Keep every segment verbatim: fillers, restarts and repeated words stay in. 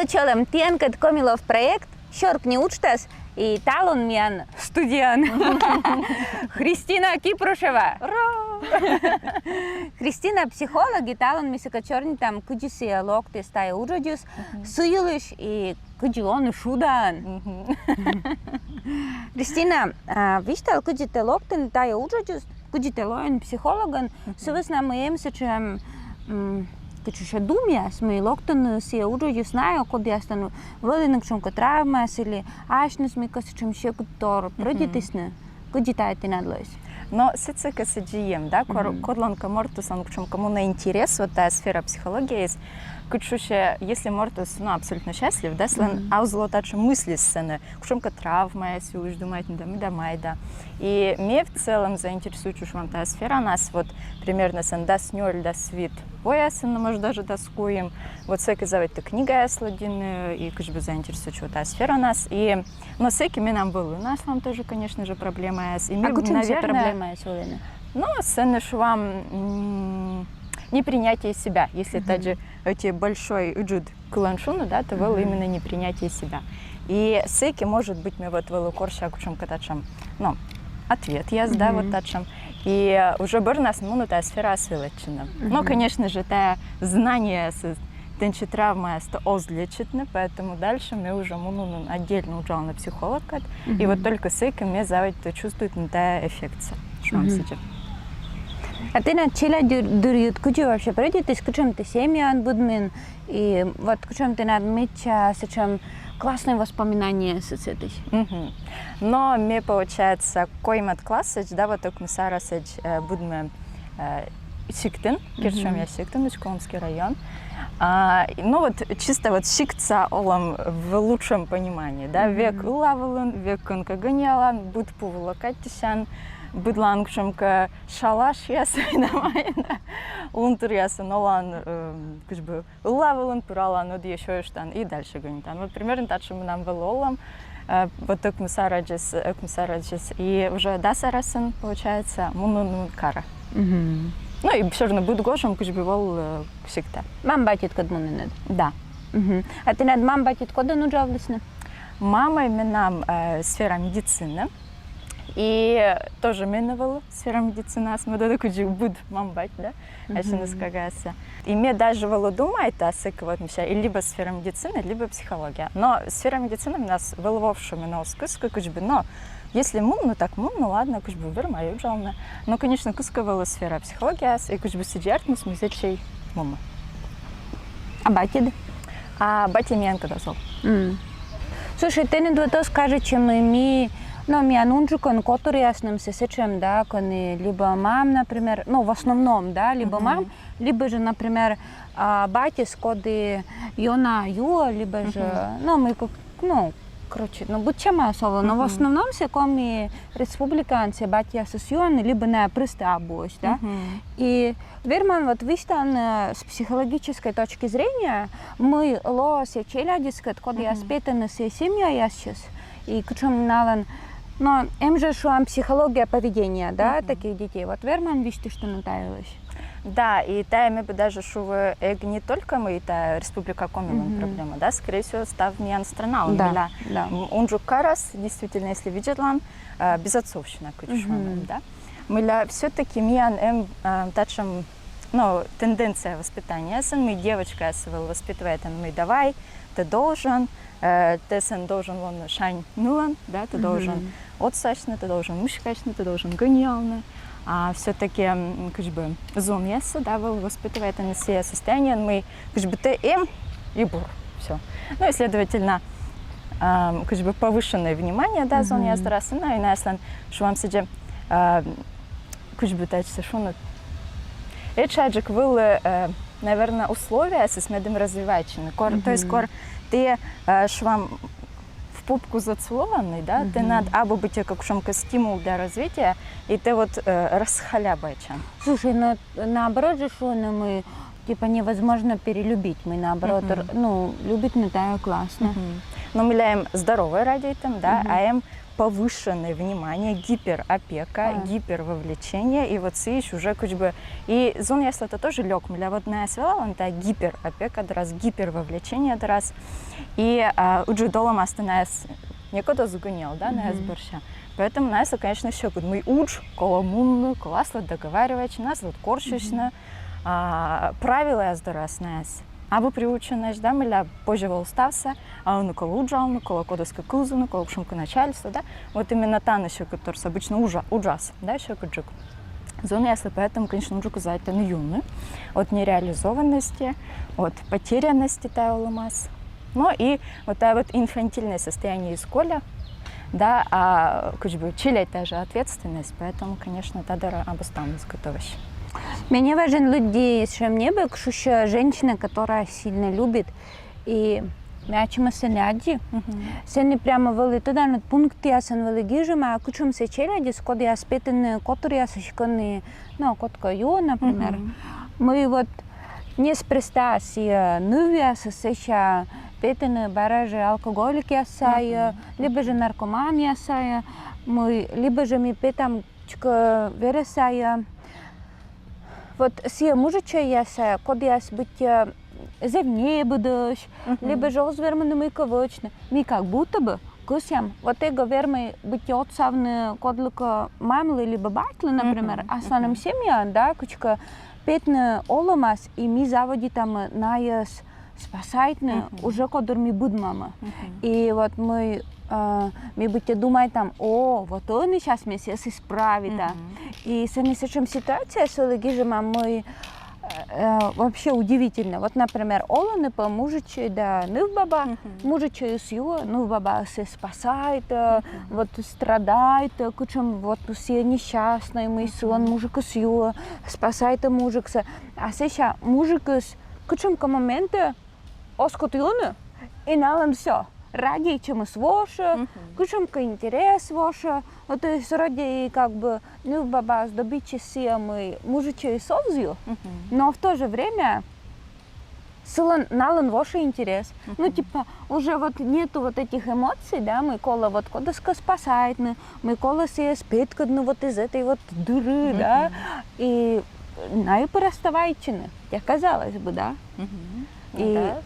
Чолӧм, тіянкӧд «Коми лов» проект «Сёркни» уджтас, и талун миян студияын Христина Кипрушева. Ура! Христина психолог, и талун ми сыкӧд сёрнитам, кыдзи сійӧ локтіс тайӧ уджӧдзыс, сы йылысь и кыдзи лоны шудаӧн. Христина, а, висьтал, кыдзи тэ локтін тайӧ уджӧдзыс, кыдзи тэ лоин психологӧн, сы вӧсна мый эм сэтшӧм, м, кыдз шуны, думъяс, мый локтӧны сійӧ уджӧдзыс найӧ, кодъяслӧн вӧліны кутшӧмкӧ травмаяс или асьныс мыйкӧ сэтшӧм сьӧкыдтор прӧйдитісны. Кыдзи тайӧ тэнад лоис? Но сідзкӧ, сідзи эм, да, кор-, кодлӧнкӧ мортыслӧн кутшӧмкӧ мунӧ интерес вот тайӧ сфера психологияыс, кыдз шуны, если мортыс, ну, абсолютно счастлив, да, сылӧн оз ло татшӧм мысльыс, сэні кутшӧмкӧ травмаяс йылысь думайтны да мый да, мый да. И ме в целом заинтересуйтчи, шуам, тайӧ сферанас вот примерно сэн дас нёль, дас вит воясын, но, может, даже дас куим. Вот сэки заводьті книгаяс лыддьыны, и кыдз бы заинтересуйтчи вот тайӧ сферанас. И, но сэки менам вӧліны аслам тоже, конечно же, проблемаяс. И ме, кутшӧм сійӧ, наверное, проблемаяс вӧліны? Ну, сэні, шуам, м, непринятие себя, если тадзи ӧти большой, ыджыд кылӧн шуны, да, то вӧлі именно непринятие себя. И сэки, может быть, ме вот вӧлі корся кутшӧмкӧ татшӧм, ну, ответъяс, да, вот татшӧм. И уже бӧрнас муні тайӧ сфераас велӧдчыны. Но, конечно же, тайӧ знание, с-, тэнсьы травмаястӧ оз лечитны, поэтому дальше ме уже муні отдельно уджавны психологкӧд. И вот только сэки ме заводьті чувствуйтны тайӧ эффектсӧ, шуам сідзи. А тэнад челядьдырйид кыдзи вообще прӧйдитіс, кутшӧм тэ семьяын быдмин, и вот кутшӧм тэнад мича сэтшӧм классный воспоминание сэтысь? Но ме, получается, коймӧд классӧдз, да, вот ӧкмыс арӧсӧдз, э, быдмӧ, э, сиктын, Керчомъя сиктын, Усть-Куломский район. А, и, ну вот чисто вот сиктса олӧм в лучшем понимании, да, век ылла вылын, век кӧнкӧ гӧньялан, быд пу вылӧ катитчан, быдлаын кутшӧмкӧ шалашъяс, да, мый да, лунтыръясын олан, эм, кыдз бы ылла вылын, пыралан ӧдйӧ, сёйыштан и дальше гӧнитан. Вот примерно татшӧм менам вӧлі олӧм, э, вот ӧкмыс арӧсӧдз, ӧкмыс арӧсӧдз, и уже дас арӧсын, получается, муні нин карӧ. Ну и всё равно быд гожӧм кыдз бы вӧлі, э, сиктӧ. Мам-батьыдкӧд мунін? Да. А тэнад мам-батьыд кодӧн уджавлісны? Мамӧй менам, э, сфера медицина. И тоже менӧ вӧлі сфера медицинаас, ме тӧда, кыдзи быд мам-бать, да, асьныс кагаыссянь. И ме даже вӧлі думайта сэки вот, мися, и либӧ сфера медицина, либӧ психология. Но сфера медицина менам вӧлі вовшӧ менӧ оз кыскы, кыдз бы, но если мунны, так мунны, ладно, кыдз бы верма и уджавны. Но, конечно, кыскӧ вӧлі сфера психологияас, и кыдз бы сідзи артмис, мый сэтчӧ и мунны. А батьыд? А батьӧй миянкӧд оз ол. Слушай, тэныд вот оз кажитчы, мый ми, ну, миян унджыкӧн котыръяснымсӧ сэтшӧм, да, кӧні либӧ мам, например, ну, в основном, да, либӧ мам, либӧ же, например, а, батьыс, коді ёна юӧ, либӧ же, ну, мыйкӧ, ну, короче, ну, быдсямаыс олӧ, но в основном сійӧ Коми Республикаын сійӧ батьясыс юӧны, либӧ найӧ прӧстӧ абуӧсь, да. И верман вот висьтавны, э, с психологической точки зрения, мый лоӧ сійӧ челядьыскӧд, кодъяс петӧны сійӧ семьяясысь, и кутшӧм налӧн, но эм жӧ, шуам, психология поведения, да, таких детей. Вот верман висьтыштны та йылысь? Да, и тайӧ, ме бы даже шуи, эг не только мый тайӧ Республика Комилӧн проблема, да, скорее всего, став миян страналӧн. Да, мыля, да. М, унджык карас, действительно, если видзӧдлан, э, безотцовщина, кыдз шуам, да. Мыля всё-таки миян эм, э, татшӧм, ну, тенденция воспитания, сэн мый девочкаяссӧ вӧлі воспитывайтӧны, мый давай, ты должен, э, тэ сэн должен лоны шань нылӧн, да, ты должен отсасьны, ты должен мыськасьны, ты должен гӧньялны. А всё-таки, м, кыдз бы, зонъяссӧ, да, вӧлі воспитывайтӧны сійӧ состояниеын, мый кыдз бы тэ эм и бур, всё. Ну и, следовательно, ам, кыдз бы повышенное внимание, да, зонъяс дорас, но и найӧслӧн, шуам сідзи, ам, кыдз бы татчӧ шуны, этшаджык вӧлі, э, наверное, условия, сійӧс медым развивайтчыны. Кор, то есть кор тэ, э, шуам, в попку зацелованный, да, тэнад абу быттьӧкӧ кутшӧмкӧ стимул для развития, и тэ вот, э, расхалябайтчан. Слушай, ну, наоборот же шуӧны, мый, типа, невозможно перелюбить, мый, наоборот, р-, ну, любитны тайӧ классно. Но мыля эм здоровӧй радейтӧм, да, а эм повышенное внимание, гиперопека, А. гипервовлечение, и вот сыысь уже как бы, и зонъяслы это тоже лёк, мыля вот найӧс велалӧны тайӧ гиперопека дорас, гипервовлечение дорас, и а, ыджыд олӧмас тэ найӧс некод оз гӧньӧл, да, найӧс бӧрся. Поэтому найӧслы, конечно, сьӧкыд, мый удж, колӧ мунны, колӧ аслыд договаривайтчыны, аслыд корсьысьны, а, правилаяс дорас найӧс абу приученӧсь, да, мыля позьӧ вӧлі ставсӧ, а ӧні колӧ уджалны, колӧ кодӧскӧ кывзыны, колӧ кутшӧмкӧ начальство, да. Вот именно тані сьӧкыдторсӧ обычно уджа-, уджас, да, сьӧкыдджык. Зонъяслы поэтому, конечно, уджыкыс заводитӧны юны от нереализованности, от потерянности тайӧ олӧмас. Ну и вот тайӧ вот инфантильное состояние из коля, да, а как бы челядь та же ответственность, поэтому, конечно, та дорӧ абу ставныс готовӧсь. Менӧ важӧн лыдди сэтшӧм небӧг, шусьӧ женщина, которая сильно любит, и ме ачымӧс сэні аддзи. Сэні прямо вӧлі тӧданныд пунктъясӧн вӧлі гижӧма, кутшӧмсӧ челядьыс, кодъяс петӧны котыръясысь, кӧні, ну, кодкӧ юӧ, например. Мый вот неспроста сійӧ нывъясыс сэсся петӧны бара жӧ алкоголикъяс сайӧ, либӧ жӧ наркоманъяс сайӧ, мый, либӧ жӧ ми петам кутшӧмкӧ верӧс сайӧ. Вот сійӧ мужичӧйяс сайӧ, кодъяс быттьӧ зэв небыдӧсь, либӧ жӧ оз вермыны мыйкӧ вӧчны. Ми как будто бы кӧсъям, вот эгӧ вермӧй быттьӧ отсавны кодлыкӧ мамлы либӧ батьлы, например, асланым семьяӧн, да, кутшӧмкӧ петны олӧмас, и ми заводитам найӧс спасайтны уже, кодыр ми быдмам. И вот ми, э, ми быттьӧ думайтам: о, вот ӧні сейчас ме сійӧс исправита. И сэні сэтшӧм ситуацияяс вӧлі гижӧма, мый, э, вообще удивительно. Вот, например, олӧны пӧ мужичӧй да нывбаба, мужичӧйыс юӧ, нывбабаыс спасайтӧ, вот страдайтӧ, кутшӧм вот сійӧ несчастнӧй, мый сылӧн мужикыс юӧ, спасайтӧ мужиксӧ. А сэсся мужикыс кутшӧмкӧ моментӧ оз кут юны, и налӧн всё. Радейтчӧмыс вошӧ, кутшӧмкӧ интерес вошӧ. Ну, то есть вроде и как бы нывбабаыс добитчис сійӧ, мый мужичӧйыс оз ю, но в то же время сылӧн, налӧн вошӧ интерес. Ну, типа, уже вот нету вот этих эмоций, да, мый колӧ вот кодӧскӧ спасайтны, мый колӧ сійӧс петкӧдны вот из этой вот дыры, да, и найӧ пыр оставайтчӧны. Хотя, казалось бы, да. Ну И да.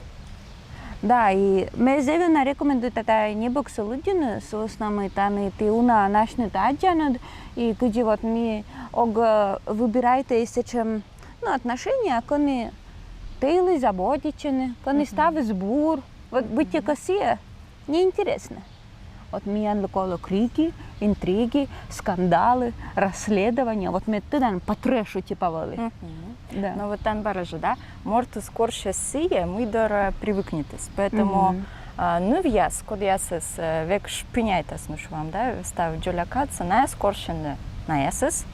Да, и ме зэв ёна рекомендуйта тайӧ небӧгсӧ лыддьыны, сы вӧсна мый тані ті унаӧн асьныд аддзанныд, и кыдзи вот ми огӧ выбирайтӧй сэтшӧм, ну, отношения, кӧні тэ йылысь заботитчӧны, кӧні ставыс бур, вот быттьӧкӧ сійӧ неинтересно. Вот миянлы колӧ крики, интриги, скандалы, расследования. Вот ме тӧдан, по трэшу типа вӧлі. Да. Но вот тані бара жӧ, да, мортыс корсьӧ сійӧ, мый дорӧ привыкнитіс. Поэтому а, нывъяс, кодъясыс э, век шпиняйтасны, шуам, да, став дзолякадсӧ, найӧс корсьӧны наясыс,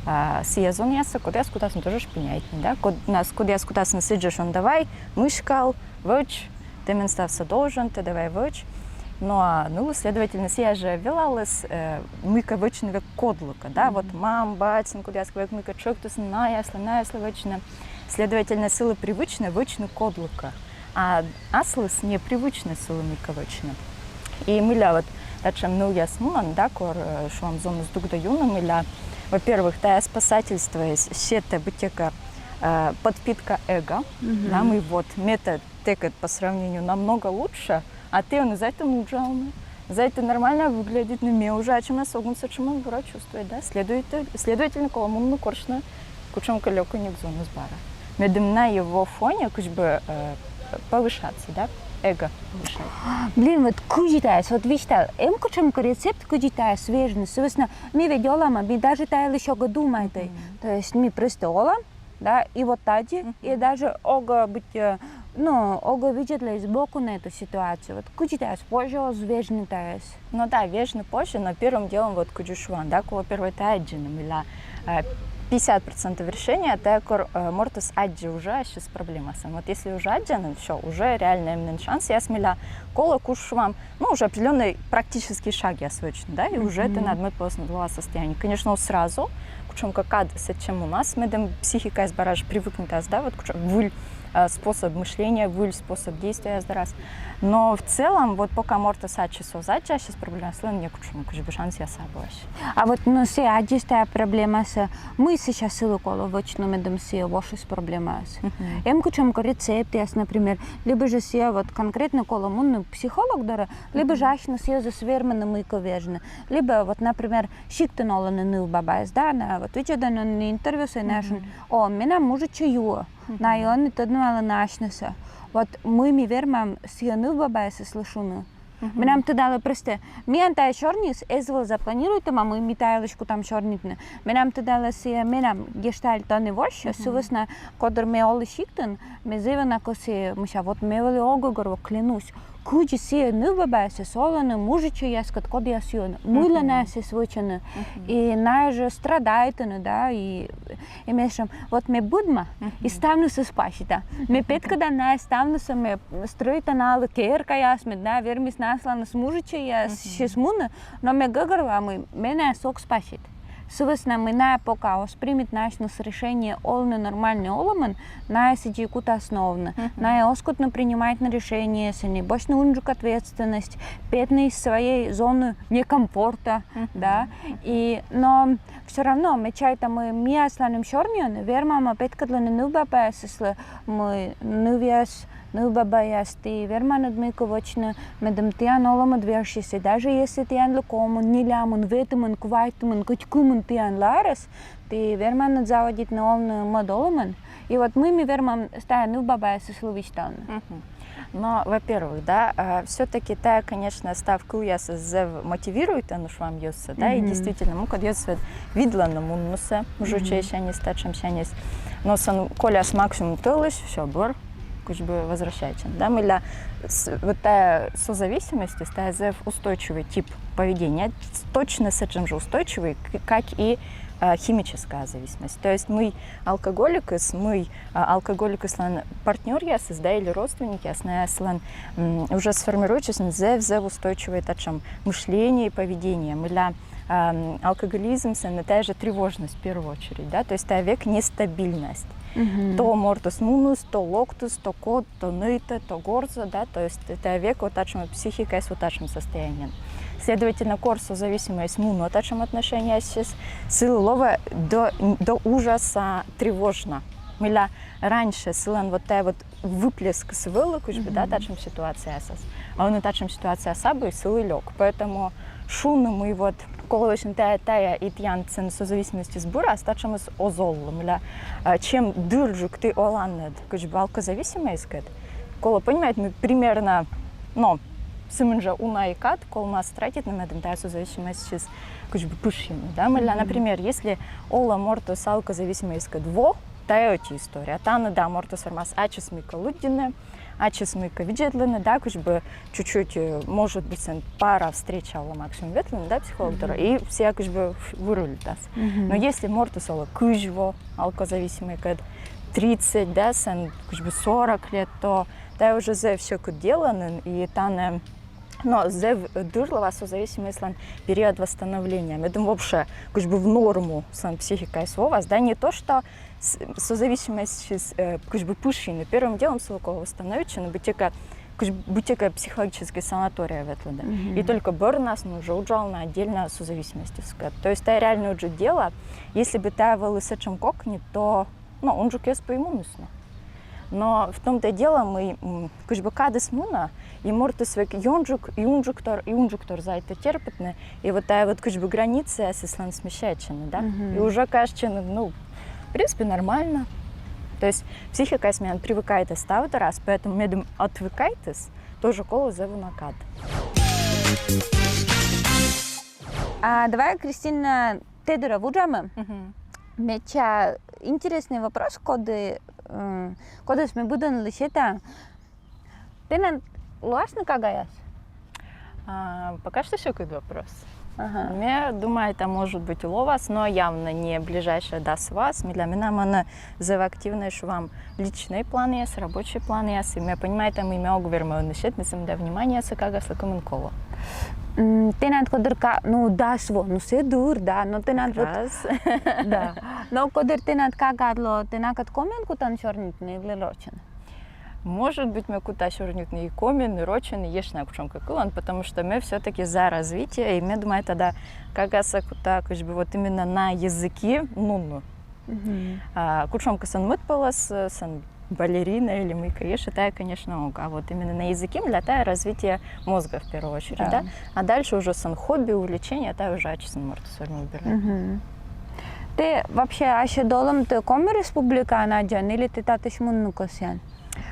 а, сійӧ зонъяссӧ, кодъяс кутасны тоже шпиняйтны, да, код-, найӧс, кодъяс кутасны сідз жӧ, шуам, давай, мыськал, вӧч, тэ мен ставсӧ должен, тэ давай вӧч. Ну а нылыс, следовательно, сійӧ жӧ велаліс э, мыйкӧ вӧчны век кодлыкӧ, да, вот мам, бать сэн, кодъяскӧ век мыйкӧ тшӧктісны наяслы, наяслы вӧчны. Следовательно, сылы привычно вӧчны кодлыкӧ. А аслыс непривычно сылы мыйкӧ вӧчны. И мыйла вот татшӧм нылъяс мунӧны, да, кор, э, шуам, зоныс дугдӧ юны, мыйла, во-первых, тайӧ спасательство сетӧ быттьӧкӧ э, подпитка эго, да, мый вот ме тэкӧд по сравнению намного лучше, а тэ ӧні зайтӧм уджалны, зайтӧм нормально выглядитны, ме уже ачымӧс ог нин сэтшӧмӧн бура чувствуйт, да, следовательно, следовательно, колӧ мунны корсьны кутшӧмкӧ лёкыник зоныс бара. Медым на его фоне как бы э, повышаться, да, эго повышать. Блин, вот кыдзи тайӧс, вот висьтал, эм кутшӧмкӧ рецепт, кыдзи тайӧс вежны, сы вӧсна ми ведь олам, ми даже та йылысь ог думайтӧй. То есть ми просто олам, да, и вот тадзи, и даже ог быттьӧ, ну, ог видзӧдлӧй сбоку на эту ситуацию. Вот кыдзи тайӧс позьӧ оз вежны тайӧс? Ну да, вежны позьӧ, но первым делом вот кыдзи шуан, да, колӧ первой тайӧ аддзыны, мыйла э, пятьдесят процентов решения тайӧ, кор э, мортыс аддзӧ уже ассьыс проблемасӧн. Вот если уже аддзӧны, всё, уже реально эм нин шансъяс, мыйла колӧ, кутшӧм, ну, уже определённый практический шагъяс вӧчны, да, и уже тэнад мӧд полӧсны лоас состояние. Конечно, оз сразу, кутшӧмкӧ кад сэтчӧ мунас, медым психикаыс бара жӧ привыкнитас, да, вот кутшӧм выль э, способ мышления, выль способ действия, да, раз. Но в целом, вот пока мортыс ачыс оз аддзы ассьыс проблемаэз, сылӧн некутшӧм кыдз бы шансъяс абуӧсь. А вот, ну, сійӧ аддзис тайӧ проблемасӧ, мый сэсся сылы колӧ вӧчны, медым сійӧ вошис проблемаыс? Эм кутшӧмкӧ рецептъяс, например, либӧ жӧ сійӧ вот конкретно колӧ мунны психолог дорӧ, либӧ жӧ асьныс йӧзыс вермӧны мыйкӧ вежны. Либӧ вот, например, сиктын олӧны нывбабаяс, да, найӧ вот видзӧдӧны интервьюсӧ, найӧ шуӧны: о, менам мужичӧй юӧ. Найӧ ӧні тӧдмалӧны асьнысӧ. Вот мый ми вермам сійӧ нывбабаясыслы шуны? Менам, тыдалӧ, простӧ, миян тайӧ сёрниыс эз вӧв запланируйтӧма, мый ми та йылысь кутам сёрнитны. Менам, тыдалӧ, сійӧ менам гештальт ӧні воссьӧ, сы вӧсна, кодыр ме олі сиктын, ме зэв ёна кӧсйи, мися, вот ме вӧлі ог гӧгӧрво, клянусь, кыдзи сійӧ нывбабаясыс олӧны мужичӧйяскӧд, кодъяс юӧны, мыйла найӧ сійӧс вӧчӧны. И найӧ жӧ страдайтӧны, да, и, и ме шуа, вот ме быдма и ставнысӧ спасита. Ме петкӧда найӧс ставнысӧ, ме стрӧита налы керкаяс, мед найӧ вермисны асланыс мужичӧйяссьыс мунны, но ме гӧгӧрвоа, мый ме найӧс ог спасит. Сы вӧсна, мый найӧ пока оз примитны асьныс решение олны нормальнӧй олӧмын, найӧ сідзи кутасны овны. Найӧ оз кутны принимайтны решениесӧ, босьтны унджык ответственность, петны из своей зоны некомфорта, да. И, но всё равно ме чайта, мый ми асланым сёрниӧн вермам петкӧдлыны нывбабаясыслы, мый нывъяс, нывбабаяс, ті верманныд мыйкӧ вӧчны, медым тіян олӧмыд вежсис, и даже если тіянлы комын, нелямын, ветымын, квайтымын, кӧть кымын тіянлы арӧс, ті верманныд заводитны овны мӧд олӧмӧн. И вот мый ми вермам тайӧ нывбабаясыслы висьтавны? Но, во-первых, да, всё-таки тайӧ, конечно, став кывъясыс зэв мотивируйтӧны, шуам, йӧзсӧ, да, и действительно, мукӧд йӧзыс ведь видлӧны муннысӧ мужичӧйсяньыс, татшӧмсяньыс. Но сэн коляс максимум тӧлысь, всё, бӧр кыдз бы возвращайтчыны, да, мыйла с-, вот тайӧ созависимость, тайӧ зэв устойчивый тип поведения, точно сэтшӧм жӧ устойчивый, к-, как и э, химическая зависимость. То есть мый алкоголикыс, мый, э, алкоголикыслӧн партнёръясыс, да, или родственникъяс, найӧ сылӧн, м, уже сформируйтчисны зэв-зэв устойчивый татшӧм мышление и поведение. Мыйла, эм, алкоголизм — сэн тайӧ жӧ тревожность в первую очередь, да, то есть тайӧ век нестабильность. То мортыс муныс, то локтыс, то код, то нӧйтӧ, то горзӧ, да, то есть тайӧ век вот татшӧм психикаыс вот татшӧм состояниеын. Следовательно, кор созависимӧйыс мунӧ татшӧм отношениясьыс, сылы лоӧ до, до ужаса тревожно. Мыйла раньше сылӧн вот тайӧ вот выплескыс вӧлі кыдз бы, да, татшӧм ситуацияясас. А ӧні татшӧм ситуацияыс абу, и сылы лёк. Поэтому шуны, мый вот колӧ вӧчны тайӧ, тайӧ, и тіян сэн созависимостьыс бырас, татшӧмыс оз оллы. Мыйла, а, чем дырджык ті оланныд кыдз бы алкозависимӧйыскӧд, колӧ понимайтны, мый примерно, но, сымын жӧ уна и кад колӧ муас тратитны, медым тайӧ созависимостьыс кыдз бы пышйыны, да. Мыйла, например, если олӧ мортыс алкозависимӧйыскӧд во, тайӧ ӧти история. Тані, да, мортыс вермас ачыс мыйкӧ лыддьыны, ачыс мыйкӧ видзӧдлыны, да, кыдз бы чуть-чуть, э, может быть, сэн пара встреча олӧ максимум ветлыны, да, психолог дорӧ, и сійӧ кыдз бы вырулитас. Но если мортыс олӧ кызь во алкозависимӧйкӧд, тридцать, да, сэн кыдз бы сорок лет, то тайӧ уже зэв сьӧкыд делӧ нин, и тані, но зэв дыр лоас созависимӧйыслӧн период восстановления. Медым вообще кыдз бы в норму сэн психикаыс воас, да, не то что с-, созависимостьыс, э, кыдз бы пышйыны, первым делом сылы колӧ восстановитчыны, быттьӧкӧ, кыдз, быттьӧкӧ психологическӧй санаторийӧ ветлыны. И только бӧрнас нин уже уджалны отдельно созависимостьыскӧд. То есть тайӧ реально уже дело, если бы тайӧ вӧлі сэтшӧм кокни, то, но, унджык йӧз пӧ и мунісны. Но в том-то и дело, мый, м, кыдз бы кадыс мунӧ, и мортыс век ёнджык, и унджыктор, и унджыктор заводитӧ терпитны, и вот тайӧ вот кыдз бы границаясыс сылӧн смещайтчӧны, да? И уже кажитчӧ, ну, в принципе, нормально. То есть психикаыс миян привыкайтӧ став дорас, поэтому медым отвыкайтіс, тоже колӧ зэв уна кад. А давай, Кристина, тэ дорӧ вуджамӧ. Медся интереснӧй вопрос, коді, м, кодӧс ме быдӧнлы сета. Тэнад лоасны кагаяс? А, пока что сьӧкыд вопрос. Ага. Ме думайта, может быть, лоас, но явно не ближайшӧй дас воас. Мыйла менам ӧні зэв активнӧй, шуам, личнӧй планъяс, рабочӧй планъяс, и ме понимайта, мый ме ог вермы ӧні сетны сымда вниманиесӧ кагаслы, кымын колӧ. М, тэнад кодыр ка-, ну, дас во, ну, сійӧ дыр, да, но тэнад вот... Раз. Да. Но кодыр тэнад кагад лоӧ, тэ накӧд комиӧн кутан сёрнитны али рочӧн? Может быть, ме кута сёрнитны и комиӧн, и рочӧн, и ещӧ на кутшӧмкӧ кылӧн, потому что ме всё-таки за развитие, и ме думайта, да, кагасӧ кута кыдз бы вот именно на языки нуны. А кутшӧмкӧ сэн мӧд пӧлӧс, сэн балерина или мыйкӧ ещӧ, тайӧ, конечно, ок. А вот именно на языки, мыйла тайӧ развитие мозга в первую очередь, да? А дальше уже сэн хобби, увлечение, тайӧ уже ачыс сэн мортыс вермӧ выбирайтны. Тэ вообще ассьыд олӧмтӧ Коми Республикаын аддзан или тэ татысь мунны кӧсъян?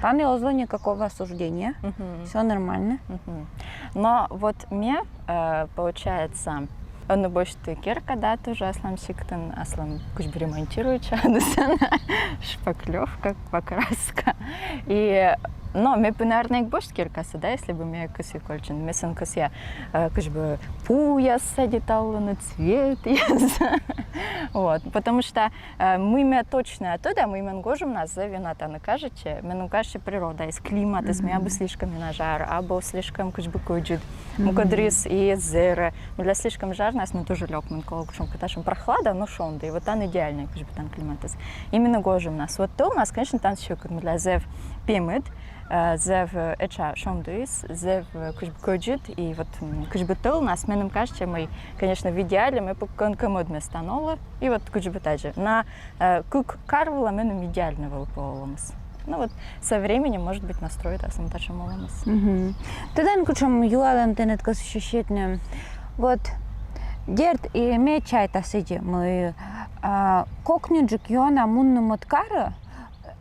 Тані оз ло никакого осуждения. Всё нормально. Но вот ме, э, получается, ӧні босьті керка, да, тоже аслам сиктын, аслам кыдз бы ремонтируйтча, да, сэн шпаклёвка, покраска. И, но ме бы, наверное, эг босьт керкасӧ, да, если бы ме кӧсйи кольччыны. Ме сэн кӧсъя, э, кыдз бы пуяс садиталны, цветъяс. Вот, потому что Э, мый ме точно тӧда, мый мен гожӧмнас зэв ёна тані кажитчӧ, меным кажитчӧ, природаыс, климатыс, мый абу слишком ёна жар, абу слишком кыдз бы кӧдзыд, мукӧддырйиыс и эз зэрӧ. Мыйла слишком жарнас мен тоже лёк, мен колӧ кутшӧмкӧ татшӧм прохлада, но шонді, и вот тані идеальнӧй кыдз бы тані климатыс. Именно гожӧмнас. Вот тӧлнас, конечно, тані сьӧкыд, мыйла зэв пемыд, э, зэв, э, этша шондіыс, зэв, э, кыдз бы кӧдзыд, и вот, м, кыдз бы тӧлнас, меным кажитчӧ, мый, конечно, в идеале ме пӧ кӧнкӧ мӧд местаын олі, и вот кыдз бы тадзи. На, э, кык кар вылӧ меным идеальнӧ вӧлі пӧ олӧмыс. Ну вот со временем, может быть, настроит аслым татшӧм олӧмыс. Тӧдан, кутшӧм юалӧм тэныд кӧсйыссьӧ сетны? Вот, дерт, и ме чайта сідзи, мый, а, кокньыджык ёна мунны мӧд карӧ,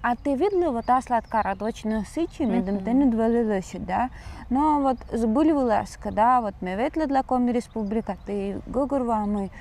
а тэ видлы, вот аслад карад вӧчны сідзи, медым тэныд вӧлі лӧсьыд, да. Но вот збыль вылас кӧ, да, вот ме ветлӧдла Коми Республикаӧ, тэ гӧгӧрвоан, мый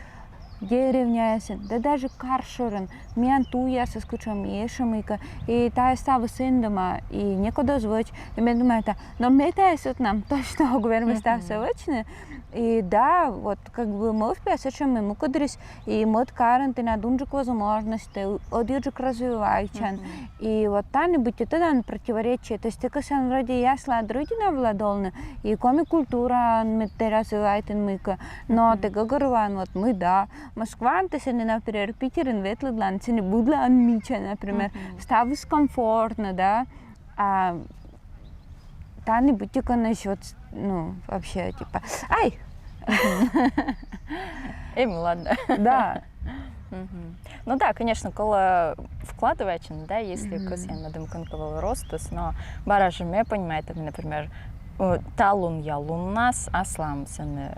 деревняясын, да даже кар шӧрын миян туйясыс кутшӧм, ещӧ мыйкӧ, и тайӧ ставыс эндӧма, и некод оз вӧч, и ме думайта, но ме тайӧс ӧтнам точно ог вермы ставсӧ вӧчны, и да, вот как бы мӧвпъяс сэтшӧм, мый мукӧддырйиыс и мӧд карын тэнад унджык возможностьтӧ, ӧдйӧджык развивайтчан. И вот тані быттьӧ тӧдан противоречие. То есть тэ кӧсъян вроде и аслад родина вылад олны, и коми культураӧн мед тэ развивайтін мыйкӧ. Но тэ гӧгӧрвоан, вот мый да, Москваын тэ сэні, например, Питерын ветлӧдлан, сэні быдлаын мича, например, ставыс комфортнӧ, да. А тані быттьӧкӧ нӧ вот, ну, вообще, типа, ай! Эм, ладно. Да. Ну да, конечно, колӧ вкладывайтчыны, да, если кӧсъян, медым кӧнкӧ вӧлі ростыс, но бара жӧ ме понимайта, например, э, талунъя луннас аслам сэні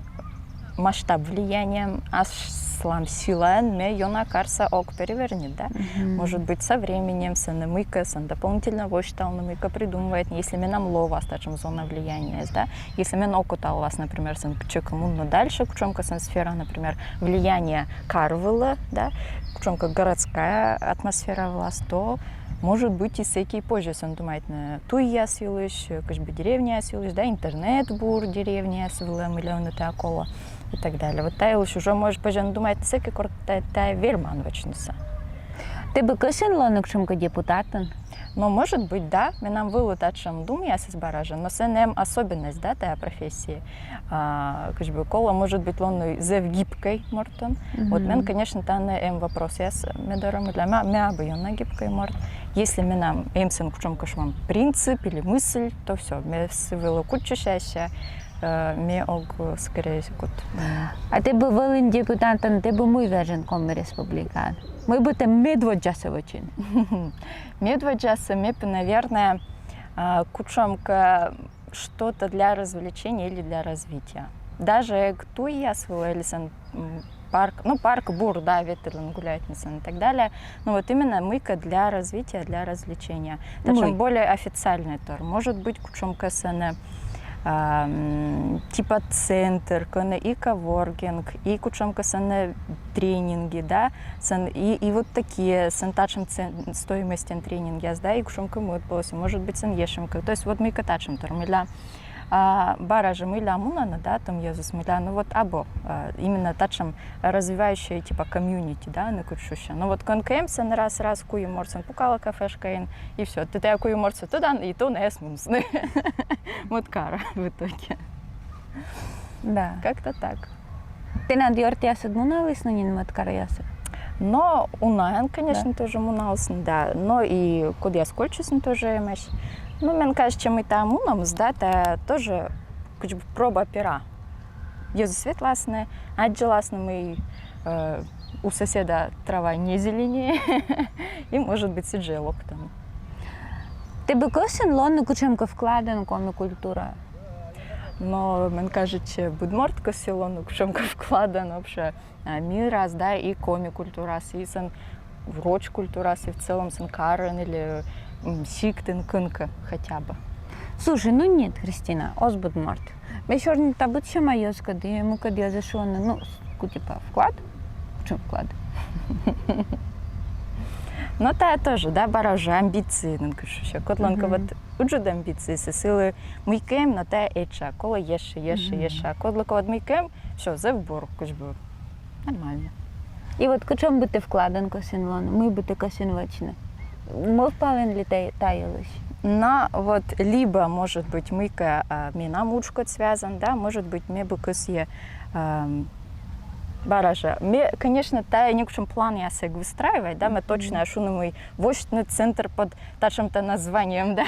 масштаб влияниеӧн, аслам силаӧн ме ёна карса ог переверни, да. Может быть, со временем сэні мыйкӧ сэні дополнительно восьталны, мыйкӧ придумайтны, если менам лоас татшӧм зона влияниеыс, да. Если мен окота лоас, например, сэн кытчӧкӧ мунны дальше, кутшӧмкӧ сэн сфера, например, влияние кар вылӧ, да, кутшӧмкӧ городская атмосфера вылас, то, может быть, и сэки позьӧ сэн думайтны туйяс йылысь, кыдз бы деревняяс йылысь, да, интернет бур деревняяс вылӧ, мыйла ӧні тайӧ колӧ, и так далее. Вот тайӧ йылысь уже, может, позьӧ сэн думайтны сэки, кор тайӧ, тайӧ верман вӧчнысӧ. Тэ бы кӧсйин лоны кутшӧмкӧ депутатӧн? Но, может быть, да. Менам вӧлі татшӧм думъясыс бара жӧ, но сэн эм особенность, да, тайӧ профессии. А, кыдз бы колӧ, может быть, лоны зэв гибкӧй мортӧн. Вот мен, конечно, тані эм вопросъяс ме дорӧ, мыйла ме, ме абу ёна гибкӧй морт. Если менам эм сэн кутшӧмкӧ, шуам, принцип или мысль, то всё, ме сы вылӧ кутчысяся, э, ме ог, скорее, кут. А тэ бы вӧлін депутатӧн, тэ бы мый вежин Коми Республикаын? Мый бы тэ медводдзасӧ вӧчин? Медводдзасӧ ме бы, наверное, а, кутшӧмкӧ что-то для развлечения или для развития. Даже эг туйяс вылӧ или сэн, м, парк, ну, парк бур, да, ветлыны гуляйтны сэн и так далее. Ну, вот именно мыйкӧ для развития, для развлечения. Татшӧм более официальнӧй тор. Может быть, кутшӧмкӧ сэн, ам, типа центр, кӧні и коворкинг, и кутшӧмкӧ сэн тренинги, да, сэн и, и вот такие, сэн татшӧм цен-, стоимостьӧн тренингъяс, да, и кутшӧмкӧ мӧд полӧс, может быть, сэн ещӧ мыйкӧ. То есть вот мыйкӧ татшӧм тор, мыйла, а, бара жӧ мыйла мунӧны, да, том йӧзыс мыйла, ну вот абу, а, именно татшӧм развивающее, типа, комьюнити, да, ӧні кутшӧмкӧ. Ну вот кӧнкӧ эм сэн раз, раз куим мортсӧ пукала кафешкаын, и всё. Тэ тайӧ куим мортсӧ тӧдан, и тон эс мунсны. Вот кара в итоге. Да. Как-то так. Тэнад ёртъясыд муналісны нин мӧд каръясӧ? Но унаӧн, конечно, тоже муналісны, да. Но и кодъяс кольччисны, тоже эмӧсь. Ну, мен кажется, мый тая мунӧмыс, да, тая тоже кыдз бы проба пера. Йӧзыс ветласны, аддзыласны, мый, э, у соседа трава не зеленее, и, может быть, сідз жӧ локтӧны. Тэ бы кӧсйин лоны кутшӧмкӧ вкладӧн коми культураӧ? Но мен кажется, быд морт кӧсйӧ лоны кутшӧмкӧ вкладӧн вообще, а, мирас, да, и коми культурас, и сэн роч культурас, и в целом сэн карын или, м, сиктын кынкӧ хотя бы. Слушай, ну нет, Кристина, оз быд морт. Ме сёрнита быдсяма йӧзкӧд, и мукӧд йӧзыс шуӧны, ну, с-, ку-, типа, вклад? Кутшӧм вклад? Но тая тоже, да, бара жӧ амбиции, ну, кыдз шуа, кодлӧнкӧ вот ыджыд амбициисӧ, сылы мыйкӧ эм, но тая этша, колӧ ещӧ, ещӧ, ещӧ. Кодлыкӧ вот мыйкӧ эм, всё, зэв бур, кыдз бы нормально. И вот кутшӧм бы тэ вкладӧн кӧсйин лоны, мый бы тэ кӧсйин вӧчны? Мӧвпалін ли тэ та йылысь? Но вот либӧ, может быть, мыйкӧ, а, менам уджкӧд связан, да, может быть, ме бы кӧсйи, ам, бара жӧ. Ме, конечно, тая некутшӧм планъяс эг выстраивайт, да, ме точно шуны, мый восьтны центр под татшӧм-то названием, да.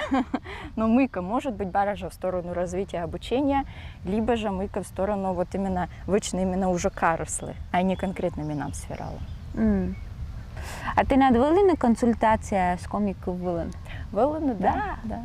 Но мыйкӧ, может быть, бара жӧ в сторону развития обучения, либӧ жӧ мыйкӧ в сторону вот именно вӧчны именно уже карыслы, а не конкретно менам сфералы. М. А тэнад вӧліны консультацияяс коми кыв вылын? Вӧліны, да. Да.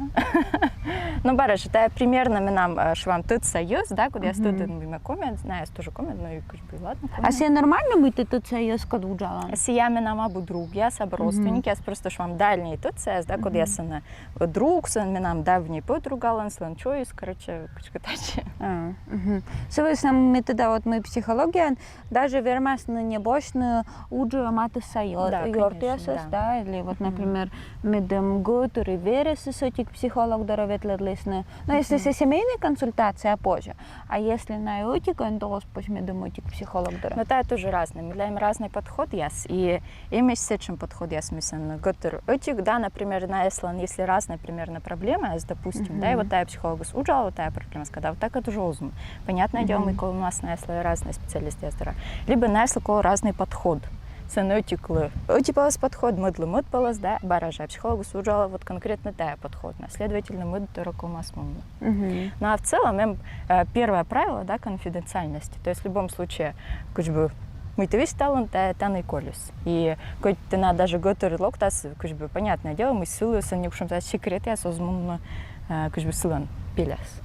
Ну, бара жӧ, тая примерно менам, э, шуам, тӧдса йӧз, да, кодъяс тӧдӧны, мый ме коми, наяс тоже коми, ну и кыдз бы ладно, коми. А сійӧ нормально, мый тэ тӧдса йӧзкӧд уджалан? Сія менам абу другъяс, абу родственникъяс, просто, шуам, дальние тӧдсаяс, да, кодъяс сэн друг, сэн менам давний подругалӧн, сылӧн чойыс, короче, кыдзкӧ татшӧм. А, мгм. Сы вӧсна мый ме тӧда, вот мый психологияын даже вермасны не босьтны уджӧ матысса ё-, да, ёртъясӧс, конечно, да, или вот, например, медым гӧтыр и верӧсыс ӧтик психолог дорӧ ветлӧдлісны. Но если сійӧ семейнӧй консультация, позьӧ. А если найӧ ӧтикӧн, то оз позь медым ӧтик психолог дорӧ. Но тая тоже разнӧй. Миян разнӧй подходъяс, и эмӧсь сэтшӧм подходъяс, мый сэн гӧтыр ӧтик, да, например, наяслӧн, если разнӧй примерно проблемаяс, допустим, да, и вот тая психологыс уджалӧ вот тая проблемаыс кадӧ, вот такӧд уже оз му. Понятное дело, мый колӧ наяслы разнӧй специалистъяс дорӧ. Либӧ наяслы колӧ разнӧй подход. Сэн ӧтиклы ӧти пӧлӧс подход, мӧдлы мӧд пӧлӧс, да, бара жӧ, а психологыс уджалӧ вот конкретно тая подход, но, следовательно, мӧд дорӧ ковмас мунны. Мгм. Ну, а в целом, эм, э, первое правило, да, конфиденциальности. То есть в любом случае, кыдз бы, мый тэ висьталін, та-, тані колис. И кӧть тэнад даже гӧтыр локтас, кыдз бы, понятное дело, мый сылы сэн некутшӧм секретъяс оз мунны, э, кыдз бы, сылӧн пеляс.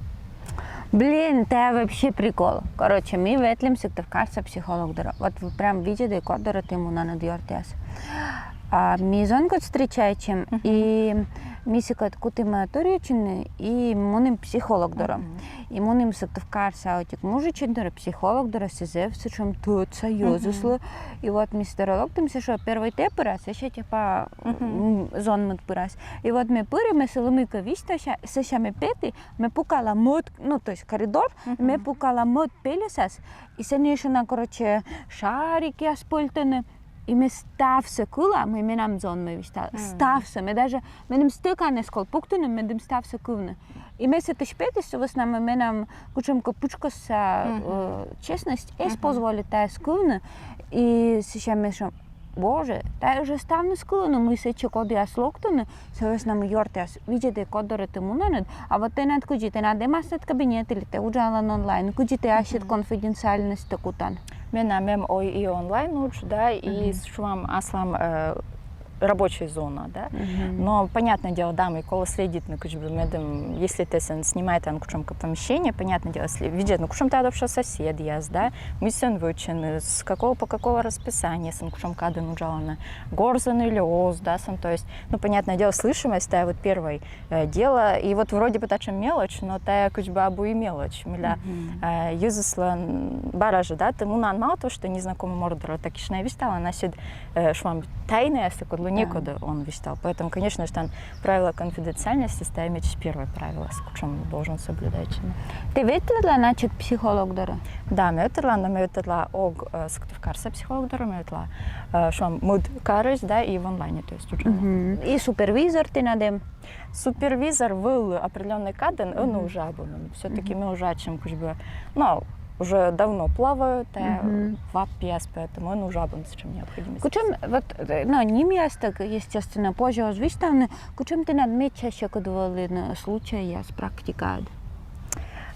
Блин, тая вообще прикол. Короче, ми ветлім сыктывкарса психолог дорӧ. Вот вы прям видзӧдӧй, код дорӧ ті мунанныд, ёртъяс. А ми зонкӧд встречайтчим, и ми сыкӧд кутім, э, торйӧдчыны, и мунім психолог дорӧ. И мунім сыктывкарса ӧтик мужичӧй дорӧ, психолог дорӧ, сійӧ зэв сэтшӧм тӧдса йӧзыслы. И вот ми сы дорӧ локтім, сійӧ шуӧ: первой тэ пырас, сэсся, типа, м, зонмыд пырас. И вот ме пыри, ме сылы мыйкӧ висьтася, сэсся ме петі, ме пукала мӧд, ну, то есть коридор, ме пукала мӧд пельӧсас, и сэні ещӧ на, короче, шарикъяс пӧльтӧны. И ме ставсӧ кыла, мый менам зонмӧ висьталӧ. Ставсӧ. Ме даже, меным стӧкан эз кол пуктыны, медым ставсӧ кывны. И ме сэтысь петі, сы вӧсна мый менам кутшӧмкӧ пытшкӧсса, э, честность эз позволит тайӧс кывны. И сэсся ме шуа: боже, тайӧ жӧ ставныс кылӧны, мый сэтчӧ кодъяс локтӧны, сы вӧсна мый, ёртъяс, видзӧдӧй, код дорӧ ті мунанныд. А вот тэнад кыдзи, тэнад эмасныд кабинет или тэ уджалан онлайн, кыдзи тэ ассьыд конфиденциальностьтӧ кутан? Менам эм и онлайн удж, да, и, шуам, аслам, э, рабочая зона, да. Но, понятное дело, да, мый колӧ следить, ну, кыдз бы, медым, если тэ сэн снимайтан кутшӧмкӧ помещение, понятное дело, если видзӧд, ну, кутшӧм тэнад вообще соседъяс, да, мый сэн вӧчӧны, с какого по какого расписания сэн кутшӧм кадын уджалӧны, горзӧны ли оз, да, сэн, то есть, ну, понятное дело, слышимость, тая вот первой, э, дело, и вот вроде бы татшӧм мелочь, но тая кыдз бы абу и мелочь, мыля, э, йӧзыслӧн бара жӧ, да, тэ мунан мало того, что незнакомый морт дорӧ, так ещӧ на висьталан ассьыд, э, шуам, тайнаястӧ, кодлы некод он висьтав. Поэтому, конечно, что там правила конфиденциальности, тая меч первое правило, с-, кутшӧм должен соблюдать. Тэ ветлӧдлан ачыд психолог дорӧ? Да, ме ветлӧдла, но ме ветлӧдла ог, э, сыктывкарса психолог дорӧ, ме ветлӧдла, э, шуам, мӧд карысь, да, и в онлайне, то есть уже. И супервизор тэнад эм? Супервизор вӧлі определённӧй кадын, ӧні уже абу. Всё-таки ме уже ачым кыдз бы, ну, уже давно плаваю, тая вапъяс, поэтому эн уж абу сэтшем необходимости. Кутшем, вот, э, ну, нимъястэ, естественно, позьы оз висьтавны, кутшем тэнад медся сьӧкыд вӧліны случайяс, практикаяд?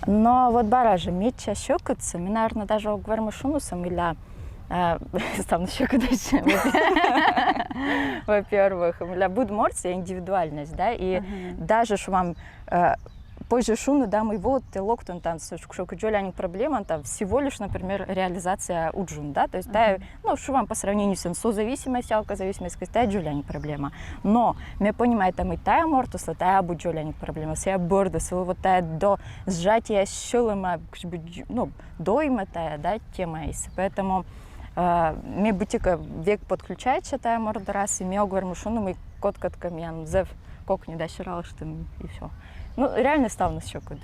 Но вот бара жӧ, медся сьӧкыдсэ ми, наверно, даже ог вермы шуны сэ, мыля, э, ставныс сьӧкыдӧсь, во-первых, мыля быд мортсэ индивидуальность, да, и даже шуам, э, позьы шуны, да, мый вот тэ локтан тан сыӵе кык дзоляник проблемаен, там всего лишь, например, реализация уджын, да, то есть, да, ну, шуам, по сравнению с созависимостью, алкозависимостью, тая дзоляник проблема. Но ме понимайта, мый тая мортыслы тая абу дзоляник проблема, сыя бӧрдэ, сылы вот тая до сжатия сьӧлыма, как бы, дз-, ну, дойма тая, да, темаыс. Поэтому, э, ме быттьӧкӧ век подключайтча тая морт дорас, и ме ог вермы шуны, мый кодкӧд кӧ миян зэв кокни да сералыштам, и всё. Ну, реально ставныс сьӧкыд.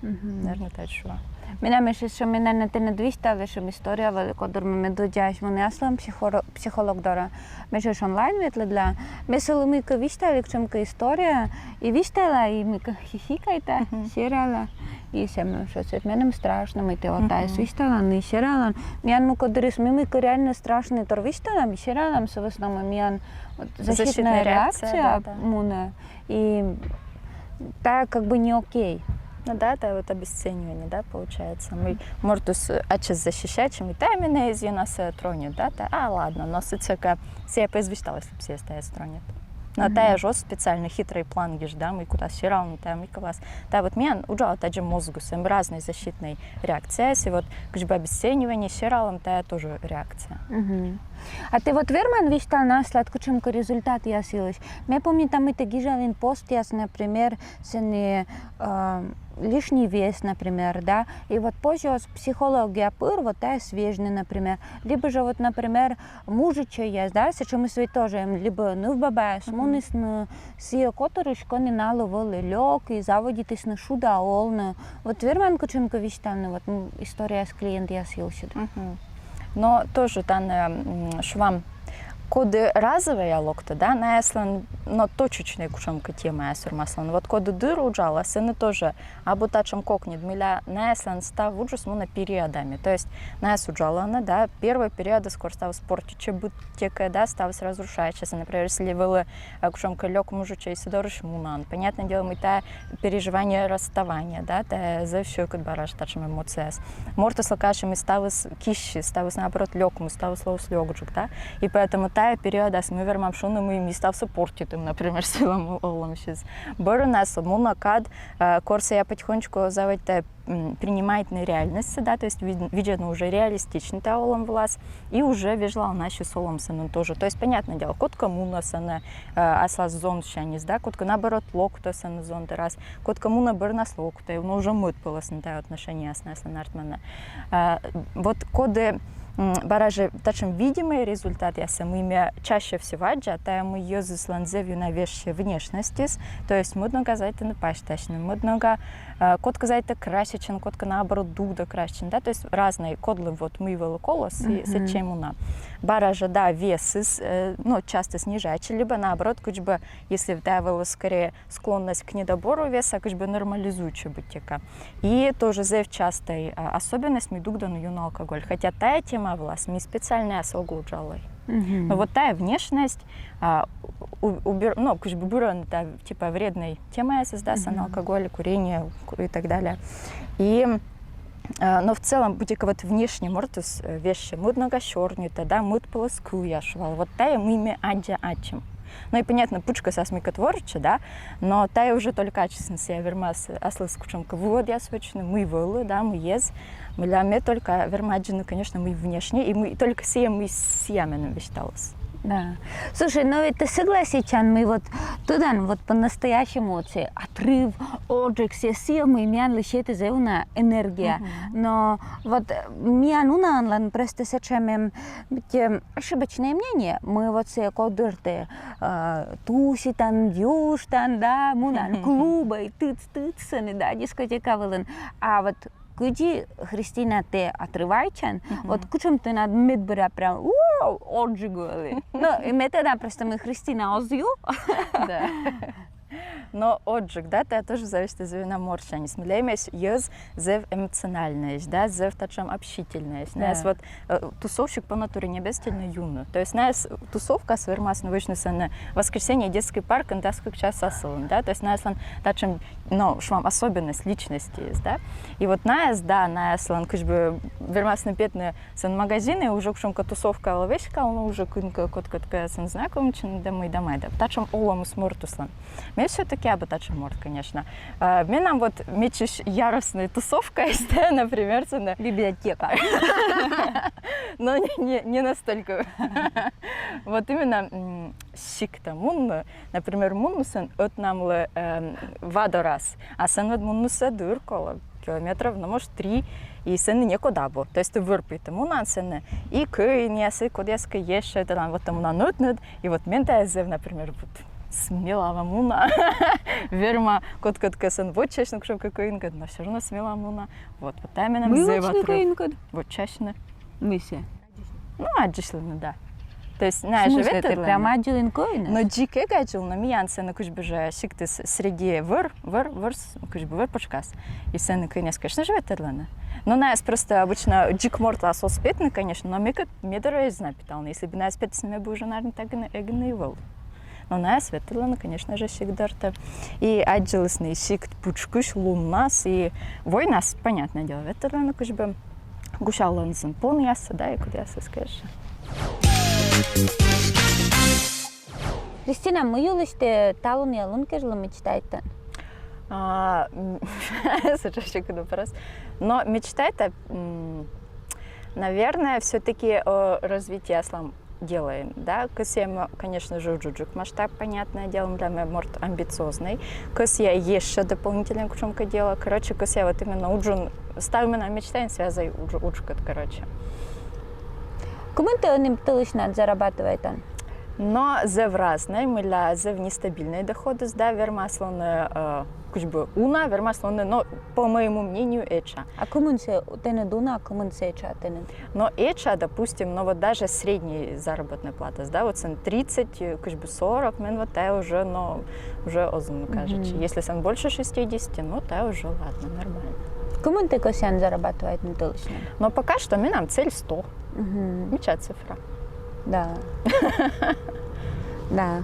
Наверно, тая шуа. Менам эшшӧ, ме, наверно, тэныд висьталі сэтшем история вӧлі, кодыр ме медводдзаысь муні аслам психоро-, психолог дорӧ. Ме жӧ онлайн ветлі да. Ме сылы мыйкӧ висьталі, кутшемкӧ история. И висьтала, и мыйкӧ хихикайта, серала. И сія мыным шуӧ, что меным страшно, мый тэ вот тайӧс висьталан, и сералан. Миян мукӧд дырйиыс, ми мыйкӧ реально страшнӧй тор висьталам, и сералам, сы вӧсна мый миян вот защитная реакция, да, да, мунӧ. И тая как бы не окей. Ну да, это вот обесценивание, да, получается. Мый мортыс ачиз защищайтчӧ, мый тая менӧ эз ёнасӧ тронет, да, тая, а, ладно, но сыцякӧ сія пӧ эз висьталӧй, если б сія тая тронет. Но тая жӧ специально хитрый план гижӧ, да, мый кутас сералны, тая мыйкӧ вылас. Тая вот миян уджалӧ тадзи мозгыс, эм разнӧй защитнӧй реакцияяс, и вот как бы обесценивание, сералӧм, тая тоже реакция. А тэ вот верман висьтавны аслад кутшемкӧ результатъяс йылысь? Ме помнита, мый тэ гижалін постъяс, например, сэні, э, лишний вес, например, да? И вот позьӧ оз психология пыр вот тайӧс вежны, например. Либо же вот, например, мужичӧйяс, да, сэтшӧмыс ведь тоже, м, либо нывбабаяс мунісны сійӧ котырысь, кӧні налы вӧлі лёк, и заводитісны шуда овны. Вот верман кутшемкӧ висьтавны вот, м, историяяс клиентъяс йылысь? Но тоже тані, м, шуам, коді разовӧя локтӧ, да, наяслӧн, но точечнӧй кутшемкӧ темаяс вермасны. Вот коді дыр уджалӧ, сэні тоже абу татшӧм кокньыд, мыля наяслӧн став уджыс мунӧ периодами. То есть наяс уджалӧны, да, первой периодыс кор ставыс портитчӧ быттьӧкӧ, да, ставыс разрушайтчӧ. Например, если вӧлі, э, кутшемкӧ лёк мужичӧй, сы дорысь мунан. Понятное дело, мый тая переживание расставания, да, тая зэв сьӧкыд бара татшӧм эмоцияяс. Мортыслы кажитчӧ, мый ставыс киссис, ставыс, наоборот, лёкмыс, ставыс лоис лёкджык, да. И поэтому тая периодас ми вермам шуны, мый ми ставсӧ портитім, например, сылӧн олӧмсьыс. Бӧрынас мунӧ кад, э, кор сія потихонечку заводитӧ, м, принимайтны реальностьсӧ, да, то есть вид-, видзӧдны уже реалистичнӧй тая олӧм вылас, и уже вежлалӧны ассьыс олӧмсӧ нин тоже. То есть, понятное дело, кодкӧ мунӧ сэні, э, аслас зонсяньыс, да, кодкӧ, наоборот, локтӧ сэні зон дорас, кодкӧ мунӧ бӧрнас локтӧ, но уже мӧд пӧлӧс нин тая отношенияс наяслӧн артмӧны. Э, вот коді, м, бара жӧ татшӧм видимӧй результатъяссӧ, мый ме чаще всего аддза, тая мый йӧзыслӧн зэв ёна вежсьӧ внешностьыс, то есть мӧд нога заводитӧны пасьтасьны, мӧд нога, э, кодкӧ заводитӧ краситчыны, кодкӧ, наоборот, дугдӧ краситчыны, да, то есть разнӧй, кодлы вот мый вӧлі колӧ, сэтчӧ и мунӧ. Бара жӧ, да, весыс, э, ну, часто снижайтчӧ, либо наоборот, кыдз бы, если тая вӧлі скорее склонность к недобору веса, кыдз бы нормализуйтчӧ быттьӧкӧ. И тоже зэв частӧй, а, особенность, мый дугдӧны юн алкоголь. Хотя тая тема вылас ми специально асьсӧ ог уджалӧй. Но вот тая внешность, а, у-, убер-, ну, кыдз бы бырӧны тая, типа, вреднӧй темаясыс, да, сэн алкоголь, курение ку-, и так далее. И, а, но в целом, быттьӧкӧ вот внешне мортыс, э, вежсьӧ, мӧд нога сёрнитӧ, да, мӧд пӧлӧс кылъяс шуалӧ. Вот тая мый ме аддза ачым. Ну и понятно, пытшкӧсас мыйкӧ творитчӧ, да, но тая уже только ачыс нин сія вермас аслыс кутшӧмкӧ выводъяс вӧчны, мый вӧлі, да, мый эз. Мыля ме только верма аддзыны, конечно, мый внешне, и мый только сія, мый сія меным висьталіс. Да. Слушай, но ведь тэ согласитчан, мый вот тӧдан, вот по-настоящему вот сія отрыв, отжиг, сія, сія, мый миянлы сетӧ зэв уна энергия. Но вот, э, миян унаӧнлӧн просто сэтшӧм, эм, те ошибочное мнение, мый вот сія, кодыр тэ, э, туситан, юыштан, да, мунан клубӧ, тыц-тыц сэні, да, дискотека вылын. А вот кыдзи, Христина, тэ отрывайтчан, вот кутшӧм тэнад медбӧръя прям, у, отжиг вӧлі. Ну, и ме тӧда просто, мый Христина оз ю. Да. Но отжиг, да, тая тоже зависит зэв на мортсяньыс. Мыйла эмӧсь йӧз зэв эмоциональнӧйӧсь, да, зэв татшӧм общительнӧйӧсь. Да. Найӧс вот э, тусовщик по натуре небӧгтӧ сильно юны. То есть найӧ тусовкаас вермасны вӧчны сэні воскресенье детский паркын дас кык часас сылӧн, да, то есть найӧслӧн татшӧм, ну, шуам, особенность личности есть, да. И вот найӧс, да, найӧслӧн кыдз бы вермасны петны сэн магазинӧ, уже кутшӧмкӧ тусовка вылӧ веськалны, уже кӧнкӧ кодкӧдкӧ сэн знакомитчыны да мый да мый да. Татшӧм олӧмыс мортыслӧн. Ме всё-таки абу татшӧм морт, конечно. А, менам вот мичаысь яростнӧй тусовка есть, например, сэн... Библиотека. Но не, не, не настолько. Вот именно м, сиктӧ мунны, например, мунны сэн ӧтнамлы эм, вадорас. А сэн вот муннысӧ дыр колӧ километров, ну, может, три, и сэні некод абу. То есть тэ вӧр пӧйті мунан сэні, и кӧинъяс, и кодъяскӧ ещӧ, тӧдан, вот тэ мунан ӧтнад, и вот мен тая зэв, например, вот смелава муна. Верма кодкӧдкӧ сэн вочасьны кутшӧмкӧ кӧинкӧд, но всё равно смелава муна. Вот, вот тая менам зэв вочасьны отрыв. Кӧинкӧд? Вочасьны. Мися. Ну, аддзысьлыны, да. То есть найӧ жӧ ветлӧны. Прям аддзылін кӧинӧс? Но дзик эг аддзыл, но миян сэні кыдз бы жӧ сиктыс среди вӧр, вӧр, вӧр, кыдз бы вӧр пытшкас. И сэні кӧинъяс, конечно, жӧ ветлӧны. Но найӧс просто обычно дзик мортлас оз петны, конечно, но ме кӧ, ме дорӧ эз на петавны. Если бы найӧс петісны, ме бы уже, наверное, так и на-, эг на и вӧл. Но найӧс ветлӧны, конечно же, сикт дортӧ. И аддзылісны сикт пытшкысь луннас, и войнас, понятное дело, ветлӧны кыдз бы. Гусялӧны сэн понъяссӧ, да, и кодъяссӧ, конечно. Кристина, мый йылысь тэ талунъя лун кежлӧ мечтайтан? А, м, сэтшӧм сьӧкыд вопрос. Но мечтайта, м, наверное, всё-таки о развитии аслам делаын, да, кӧсъя, конечно же, уджыджык масштаб, понятное дело, мыйла ме морт амбициознӧй, кӧсъя ещё дополнительно кутшӧмкӧ дело, короче, кӧсъя вот именно уджын, став менам мечтаын связай удж-, уджкӧд, короче. Кымын тэ ӧні тӧлысьнад зарабатывайтан? Но зэв разнӧй, мыйла зэв нестабильнӧй доходыс, да, вермас лоны, э, кыдз бы уна, вермас лоны, но, по моему мнению, этша. А кымын сійӧ тэныд уна, а кымын сійӧ этша тэныд? Но этша, допустим, но вот даже средний заработная плата, да, вот сэн тридцать, э, кыдз бы сорок, мен вот тая уже, но уже оз на кажитчы. Мгм. Если сэн больше шестидесяти, ну, тая уже ладно, нормально. Кымын тэ кӧсъян зарабатывайтны тӧлысьнад? Но пока что менам цель сто. Мгм. Мича цифра. Да. Да.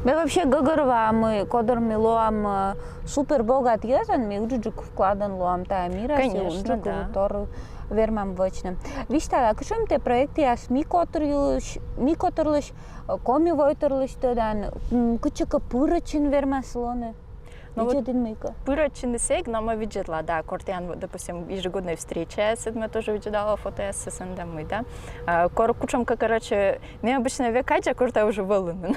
Ме вообще гӧгӧрвоа, мый кодыр ми лоам, э, супер богат йӧзӧн, ми уджыджык вкладӧн лоам тая мирас, и уджык тор вермам вӧчны. Висьтала, кутшӧм тэ проектъяс ми котыр йылысь, ми котырлысь, э, Коми войтырлысь тӧдан, м, кытчӧкӧ пырӧдчыны вермас лоны? Но вот видзӧдан мыйкӧ? Пырӧдчыны сэк, но ме видзӧдла, да, кор тіян, вот, допустим, ежегоднӧй встречаясыд, ме тоже видзӧдла фотояссӧ сэн да мый, да. А, кор кутшӧмкӧ, короче, ме обычно век аддза, кор тая уже вӧліны.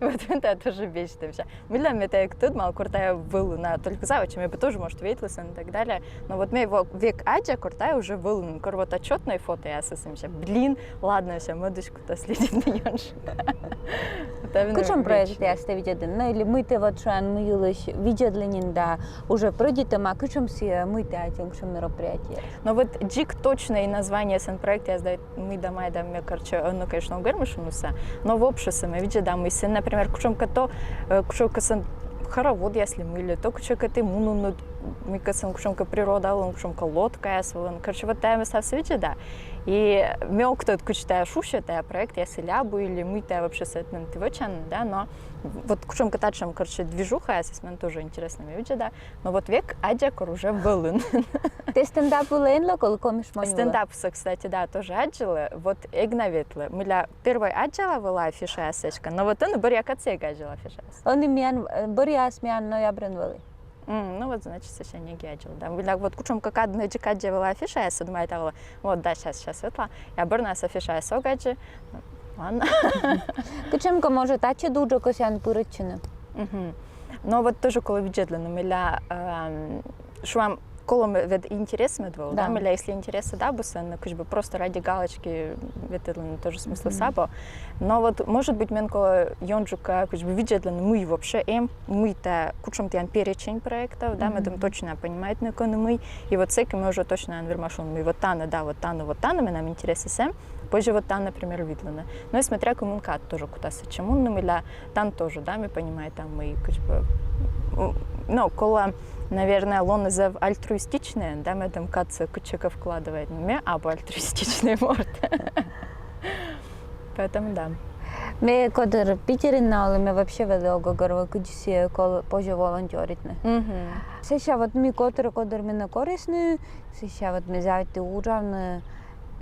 Вот ме тая тоже беситӧмся. Мыйла ме тая эг тӧдмал, кор тая вӧліны, а только заводитчӧ, ме бы тоже, может, ветлі сэн и так далее. Но вот ме век аддза, кор тая уже вӧліны, кор вот отчётнӧй фотоясыс, мися, блин, ладно, всё, мӧдысь кута следитны ёнджыка. Кутшӧм проектъяс тэ видзӧдан? Ну, или мый тэ вот шуан, мый йылысь видзӧдлін нин да уже прӧйдитӧма, кутшӧм сійӧ, мый тэ аддзан, кутшӧм мероприятие? Но вот дзик точнӧй название сэн проектъяс да мый да мый да ме, короче, ӧні, конечно, ог вермы шуны сійӧ. Но вообще сійӧ ме видзӧда, мый сэн, например, кутшӧмкӧ то, э, кутшӧмкӧ сэн хороводъяс ли мый ли, то кутшӧмкӧ тэ мунін, мыйкӧ сэн кутшӧмкӧ природа вылын, кутшӧмкӧ лодкаяс вылын. Короче, вот тая ме ставсӧ видзӧда. И ме ог тӧд, кыдз тая шусьӧ, тая проектъяс или абу, или мый тая вообще сэтӧн тэ вӧчан, да, но вот кутшӧмкӧ татшӧм, короче, движухаясыс мен тоже интереснӧ, ме видзӧда. Но вот век аддза, кор уже вӧлін. Тэ стендап вылӧ эн ло колӧ Коми шмонь вылӧ? Стендапсӧ, кстати, да, тоже аддзылі, вот эг на ветлы. Мыйла первой аддзыла вӧлі афишаяс эськӧ, но вот ӧні бӧръя кадсӧ эг аддзыл афишаяс. Ӧні миян, э, бӧръяыс миян ноябрын вӧлі. М, ну вот, значит, сэсся эг аддзыл, да. Мыйла вот кутшӧмкӧ кад ме дзик аддза вӧлі афишаяс, думайта вӧлі, вот, да, щас, щас ветла. А бӧрнас афишаяс ог аддзы. Ладно. Кутшӧмкӧ, может, ачыд уджӧ кӧсъян пырӧдчыны? Мгм. Но вот тоже колӧ видзӧдлыны, мыйла, эм, шуам, колӧ ме-, вед-, интерес мед вӧл, да, мыйла, если интересыд абу сэн, кыдз бы просто ради галочки ветлыны тоже смыслыс абу. Но вот, может быть, мен колӧ ёнджыка, кыдз бы, видзӧдлыны, мый вообще эм, мый тая, кутшӧм тіян перечень проектов, да, медым точно понимайтны, кӧні мый. И вот сэки ме уже точно верма шуны, мый вот тані, да, вот тані, вот тані менам интересыс эм. Позже вот там, например, видлыны. Но и смотря кымын кад тоже кутас сэтчӧ мунны, мыйла там тоже, да, ме понимайтам, мый кыдз бы, м, но колӧ, наверное, лоны зэв альтруистичнӧйӧн, да, медым кадсӧ кытчӧкӧ вкладывайтны, но ме абу альтруистичнӧй морт. Поэтому да. Ме кодыр Питерын на олі, ме вообще вӧлі ог гӧгӧрво, кыдзи сійӧ кол-, позьӧ волонтёритны. Мгм. Сэсся вот ми котыр, кодыр менӧ корисны, сэсся вот ме заводиті уджавны,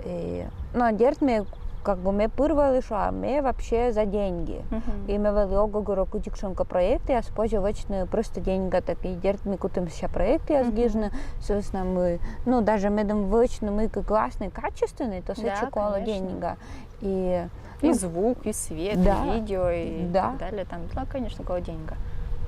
и, но дерт ме, как бы, ме пыр вӧлі шуа, ме вообще за деньги. Мгм. И ме вӧлі ог гӧгӧрво, кыдзи кутшӧмкӧ проектъяс позьӧ вӧчны просто деньгатӧ. И дерт ми кутім сэсся проектъяс гижны, собственно, ми, ну, даже медым вӧчны мыйкӧ классный, качественный, то сэтчӧ колӧ деньга. И, и, ну, звук, и свет, да, и видео, и, да, так далее. Там, да, конечно, колӧ деньга.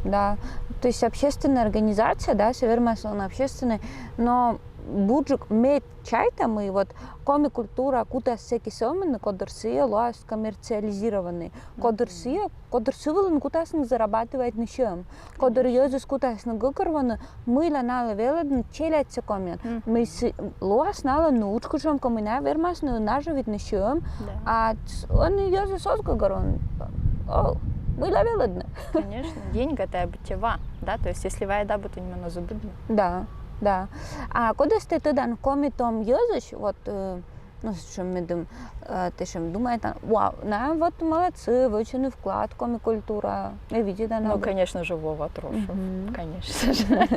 Да. То есть общественная организация, да, сійӧ вермас лоны общественнӧй, но бурджык ме чайта, мый вот коми культура кутас сэки сӧмын, кодыр сійӧ лоас коммерциализированный, кодыр сійӧ, кодыр сы вылын кутасны зарабатывайтны сьӧм, кодыр йӧзыс кутасны гӧгӧрвоны, мыйла налы велӧдны челядьсӧ комиӧн. Мгм. Мый сы-, лоас налы, ну, уджкутшӧмкӧ, мый найӧ вермасны нажӧвитны сьӧм, да, а с-, ӧні йӧзыс оз гӧгӧрвоны, о, мыйла велӧдны. Конечно, деньгатӧ быттьӧ ва, да, то есть если вайӧ да, быттьӧ нинӧм оз быдмы. Да, да. А кодӧс тэ тӧдан Коми том йӧзысь, вот, э, ну, сэтшӧм медым, э, тэ сэтшӧм думайтан, вау, найӧ вот молодцы, вӧчӧны вклад коми культураӧ. Ме видзӧда на. Ну, конечно же, Вова Трошев. Мгм. Конечно же.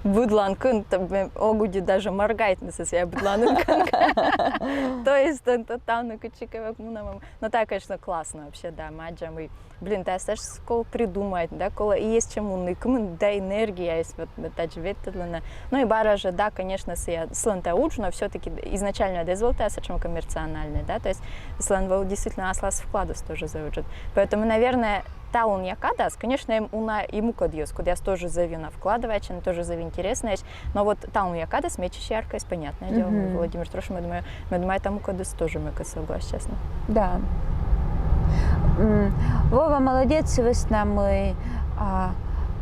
Быдлаын кӧнкӧ, ме ог удит даже моргайтны, сійӧ быдлаын кӧнкӧ. То есть, ӧні тані кытчӧкӧ век мунам. Но тайӧ, конечно, классно вообще, да, ме аддза, мый Блин, тайӧ сэтшӧм колӧ придумайтны, да, колӧ и есть чӧм мунны, и кымын, да, энергия есть, вот, вот тадзи ветлыны. Ну и бара жӧ, да, конечно, сійӧ, сылӧн тайӧ удж, но всё-таки изначально да эз вӧв тайӧ сэтшӧм коммерциональнӧй, да, то есть сылӧн вӧв действительно аслас вкладыс тоже зэв ыджыд. Поэтому, наверное, талунъя кадас, конечно, эм уна и мукӧд йӧз, кодъяс тоже зэв ёна вкладывайтчӧны, тоже зэв интереснӧйӧсь, но вот талунъя кадас меч яркӧйӧсь, понятное дело, мгм, Владимир Трошев, ме думайта, ме думайта, мукӧдыс тоже мыйкӧ согласитчасны. Да. М, Вова молодец, сы вӧсна мый, а,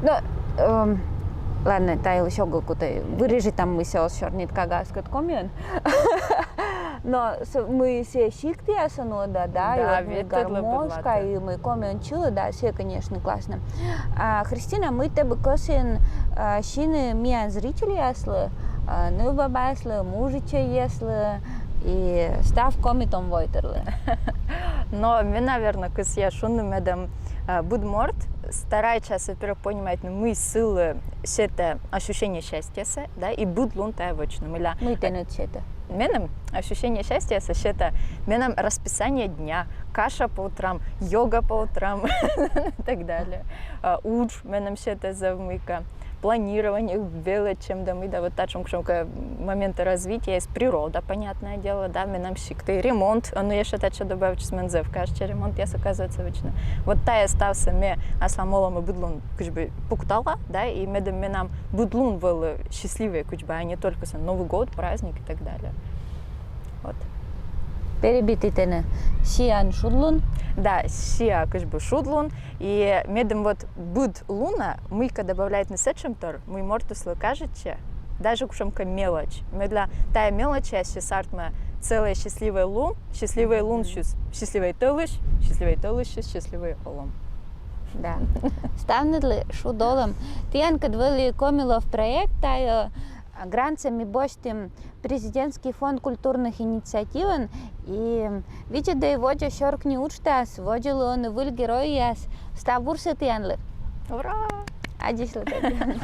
но, эм, ладно, та йылысь ог кутӧй, вырежитам, мый сійӧ оз сёрнит кагаыскӧд комиӧн. Но с-, мый сійӧ сиктъясӧн нуӧдӧ, да, да, и вот мый ведь тӧдлы гармошка, быдлаӧ, и мый комиӧн чылӧ, да, сійӧ, конечно, классно. А, Христина, мый тэ бы кӧсйин, а, сины миян зрительяслы, а, нывбабаяслы, мужичӧйяслы и став Коми том войтырлы? Но ме, наверно, кӧсъя шуны, медым, а, быд морт старайтчас, во-первых, понимайтны, мый сылы сетӧ ощущение счастьясӧ, да, и быд лун тайӧ вӧчны, мыйла. Мый тэныд сетӧ? Меным ощущение счастьясӧ сетӧ менам расписание дня, каша по утрам, йога по утрам и так далее. А, удж менам сетӧ зэв мыйкӧ, планирование, велӧдчӧм да мый да, вот татшӧм кутшӧмкӧ моменты развития, есть природа, понятное дело, да, менам сиктын ремонт, но ещӧ татчӧ добавитчис, мен зэв кажитчӧ ремонтъяс, оказывается, вӧчны. Вот тайӧ ставсӧ ме аслам олӧмӧ быд лун кыдз бы пуктала, да, и медым менам быд лун вӧлі счастливӧй кыдз бы, а не только сэн Новый год, праздник и так далее. Вот. Перебиті тэнӧ. Сиа шудлун. Да, сиа кыдз бы шудлун. И медым вот быд лунӧ мыйкӧ добавляйтны сэтшӧмтор, мый мортыслы кажитчӧ даже кутшӧмкӧ мелочь. Медым тайӧ мелочьясысь артмӧ целый счастливӧй лун, счастливӧй лунсьыс счастливӧй тӧлысь, счастливӧй тӧлысьыс счастливӧй олӧм. Да. Ставныдлы шуд олӧм. Тіянкӧд вӧлі Коми лов проект, тайӧ грантсӧ ми босьтім Президентский фонд культурных инициативын, и видзӧдӧй водзӧ «Сёркни» уджтас, водзӧ лоӧны выль геройяс, став бурсӧ тіянлы. Ура! Аддзысьлытӧдз.